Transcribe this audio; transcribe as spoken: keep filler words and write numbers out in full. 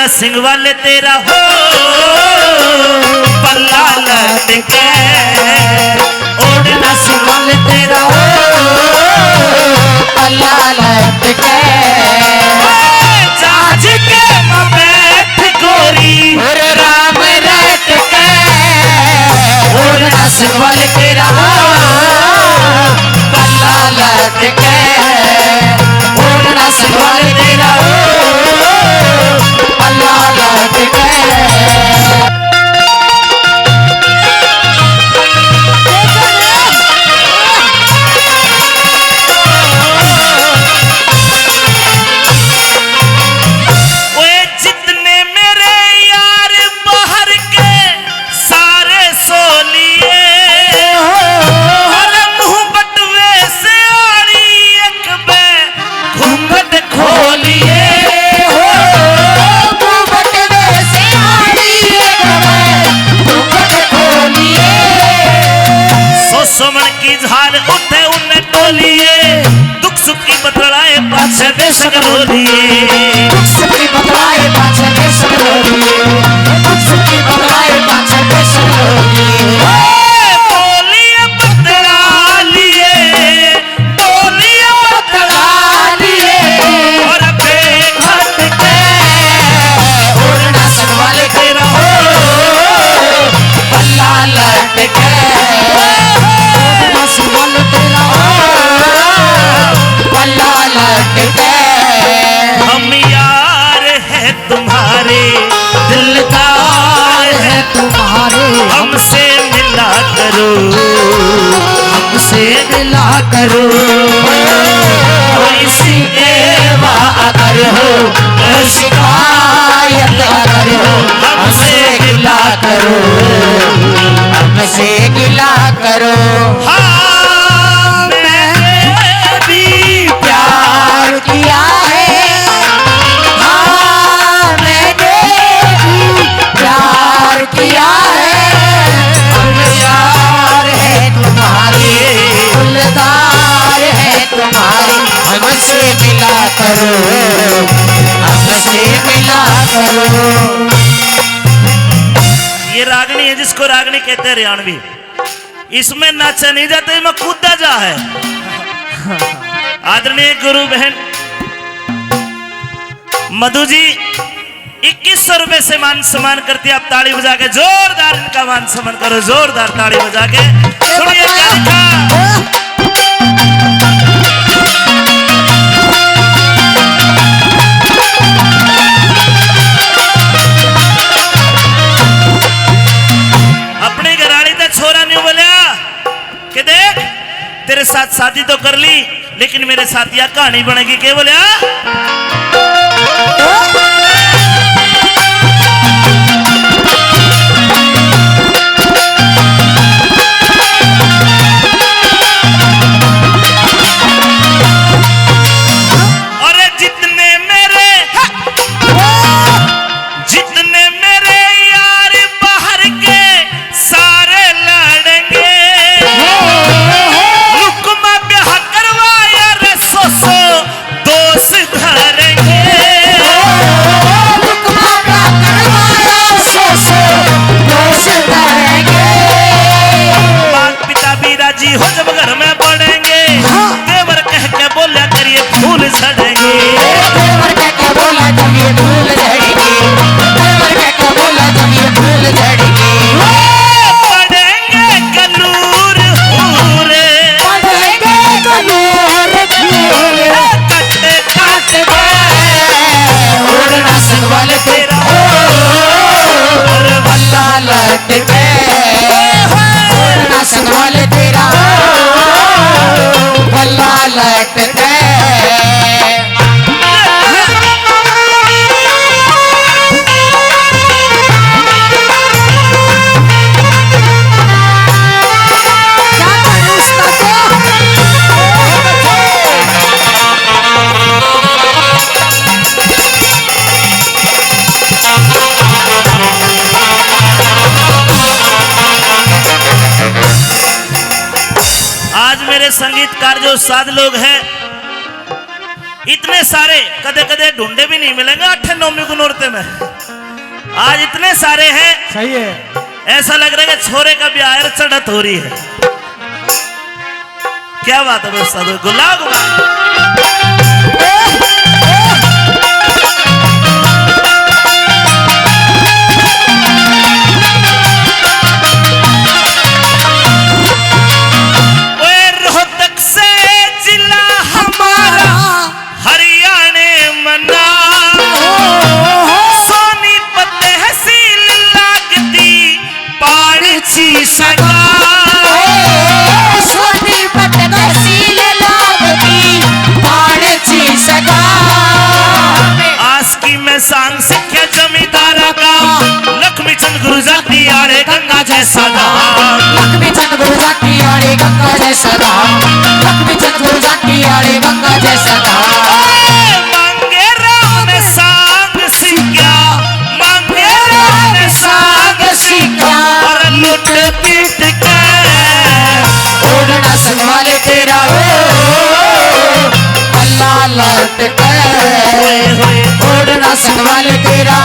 सिंह वाले तेरा हो पल्ला लटके, ओढ़ना सिंह वाले तेरा हो पल्ला लटके। जाज के में बैठ गोरी और राम रटके, ओढ़ना सिंह वाले तेरा हो पल्ला लटके, ओढ़ना सिंह वाले तेरा हो पल्ला लटके। ओए जितने मेरे यार बाहर के सारे सो लिए हो, अरे मुंह बटवे से आड़ी एक बे घूंघट खोलिए हो। घूंघट में से आड़ी एक बे घूंघट खोलिए। सो सुमन की झाल उठे उन टोलिए, दुख सुख की बतलाए पाछे बेशक रोलिए। दुख सुख की बतलाए पाछे बेशक रोलिए। दुख सुख की बतलाए पाछे बेशक रोलिए। ए, बोलिए बतला लिए, बोलिए बतला लिए। और बेखट के उड़ना संभाल के रहो, पल्ला लटके। उड़ना संभाल के रहो, पल्ला लटके। हम यार हैं तुम्हारे, दिलदार हैं तुम्हारे, हमसे मिला करो, हमसे मिला करो। कोई शिकवा अगर हो, कोई शिकायत अगर हो, हमसे गिला करो, हमसे गिला करो। हाँ, मैंने भी प्यार किया है। हाँ, मैंने भी प्यार किया है। हम यार हैं तुम्हारे, दिलदार हैं तुम्हारे। हमसे मिला करो, हमसे मिला करो। ये रागनी है जिसको रागनी कहते हैं हरियाणवी। इसमें नाचा नहीं जाता, इसमें कूदा जा है। आदरणीय गुरु बहन मधु जी इक्कीस सौ रुपए से मान सम्मान करती है। आप ताली बजा के जोरदार इनका मान सम्मान करो, जोरदार ताली बजा के। सुनिए गायिका। अपनी घराली ते छोरा न्यू बोलिया कि देख, तेरे साथ शादी तो कर ली, लेकिन मेरे साथ यह कहानी बनेगी। के बोलिया? अरे जितने मेरे, जितने मेरे यार बाहर के सारे लड़ेंगे। रुकमा ब्याह करवाया रे सौ सौ दोष धरेंगे। रुकमा ब्याह करवाया सौ सौ दोष धरेंगे। माता पिता भी राजी हो जब घर में बढ़ेंगे। हाँ। देवर कह के बोला करिए फूल झड़ेंगे। देवर कह के बोला करिए फूल झड़ेंगे। देवर कह के बोला करिए फूल झड़ेंगे। पड़ेंगे कलूर हूरे। पड़ेंगे कलूर हूरे। कट्टे काट दे। उड़ना संगवाल तेरा हो, और बल्ला लटके। उड़ना संगवाल तेरा हो, बल्ला लटके। आज मेरे संगीतकार जो उस्ताद लोग हैं, इतने सारे कदे कदे ढूंढे भी नहीं मिलेंगे आठे नौमी को नोरते में। आज इतने सारे हैं, सही है। ऐसा लग रहा है कि छोरे का ब्याह है, चढ़त हो रही है। क्या बात है दोस्तों, गुलाब, गुलाब। ओए, रोहतक से जिला हमारा, हरियाणे मना। सोनीपत तहसील लागती, पाणछी सगा। सोनीपत तहसील लागती, पाणछी सगा। आसकी में सांग सीख्या जमींदारा का, लक्ष्मी चंद गुरु जाति आड़े गंगा जैसा धाम। लक्ष्मी चंद गुरु जाति आड़े गंगा जैसा धाम। लक्ष्मी चंद गुरु जाति आड़े गंगा जैसा धाम। मांगेरा में सांग सीख्या, मांगेरा में सांग सीख्या। और लुट पीट के ओढ़ना संभाले तेरा, ओ, अल्लाह लौट के। ओढ़ना संभाले तेरा,